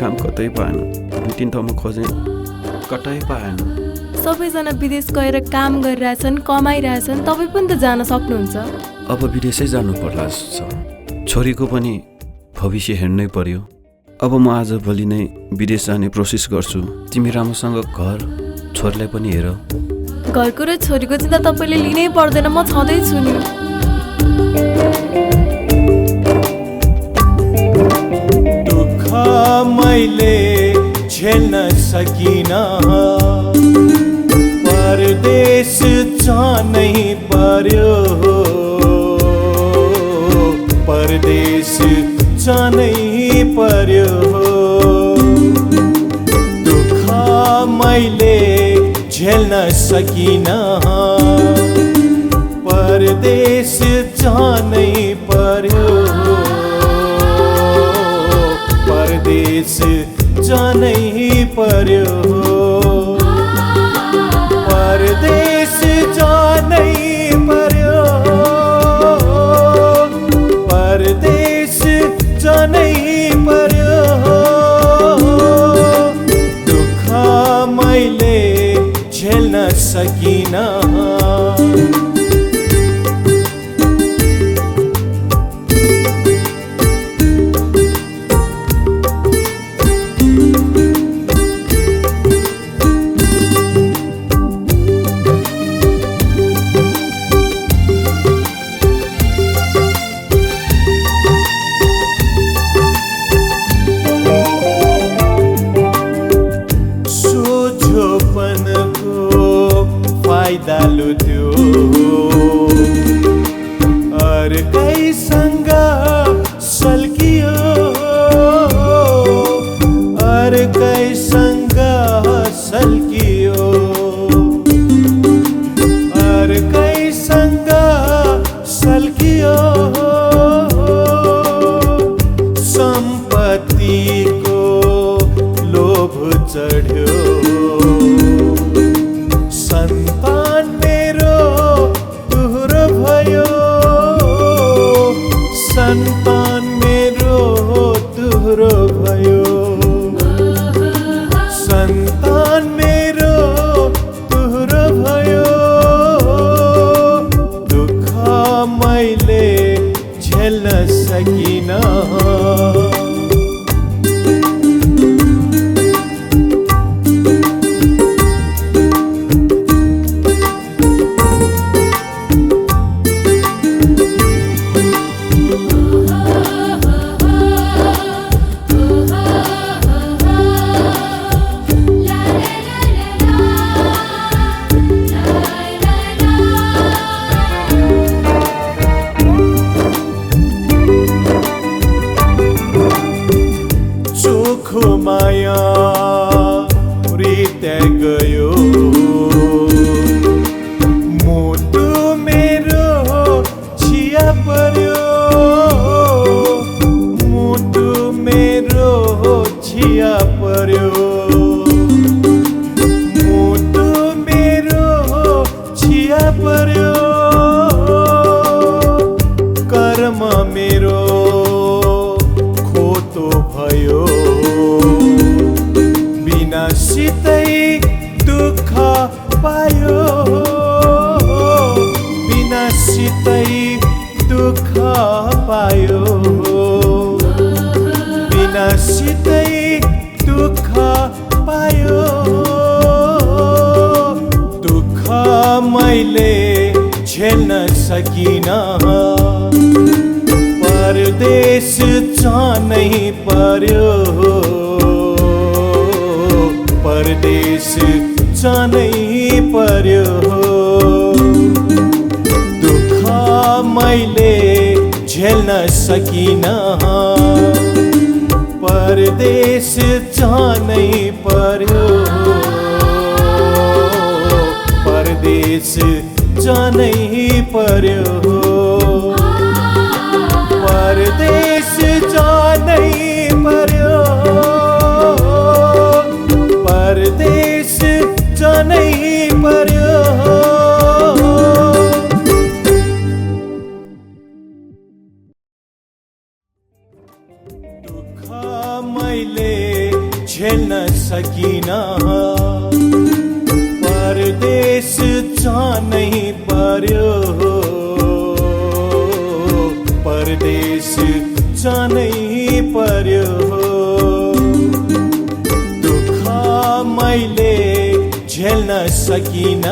काम कतै पाएन, 2-3 ठाउँमा खोजेँ कतै पाएन। सबैजना विदेश गएर काम गरिरहेछन्, कमाइरहेछन्, तपाईँ पनि त जान सक्नुहुन्छ। अब विदेशै जानु पर्ला छ। छोरीको पनि भविष्य हेर्नै पर्यो। अब म आज भोलि नै विदेश जाने प्रोसेस गर्छु। तिमी राम्रोसँग घर छोरीलाई पनि हेर। घरको र छोरीको चिन्ता तपाईँले लिनै पर्दैन, म छँदैछु नि। मैले झेल्न सकिनँ, परदेश जानै पर्यो, परदेश जानै पर्यो। दुःख मैले झेल्न सकिनँ, परदेश जानै पर्यो, परदेश जानै पर्यो, परदेश जानै पर्यो, परदेश जानै पर्यो। दुःख मैले झेल्न सकिनँ, अर्कैसँग सल्कियो, अर्कैसँग सल्कियो, अर्कैसँग सल्कियो। सम्पत्तिको लोभ चढ्यो, सन्तान मेरो तुह्रो भयो, सन्तान मेरो तुह्रो भयो, सन्तान मेरो तुह्रो भयो। दुःख मैले झेल्न सकिनँ, माया रित्या गयो, मुटु मेरो छिया पर्यो, मुटु मेरो छिया पर्यो, मुटु मेरो छिया पर्यो। कर्म मेरो खोतो भयो, बिनासितै दुःख पायो, बिनासितै दुःख पायो, बिनासितै दुःख पायो। दुःख मैले झेल्न सकिनँ, परदेश जानै पर्यो, परदेश जानै पर्यो। दुःख मैले झेल्न सकिन परदेश जानै पर्यो परदेश जानै पर्यो परदेश जानै पर्यो परदेश जानै पर्यो दुःख मैले झेल्न सकिन परदेश जानै पर्यो परदेश जानै पर्यो दुःख मैले झेल्न सकिन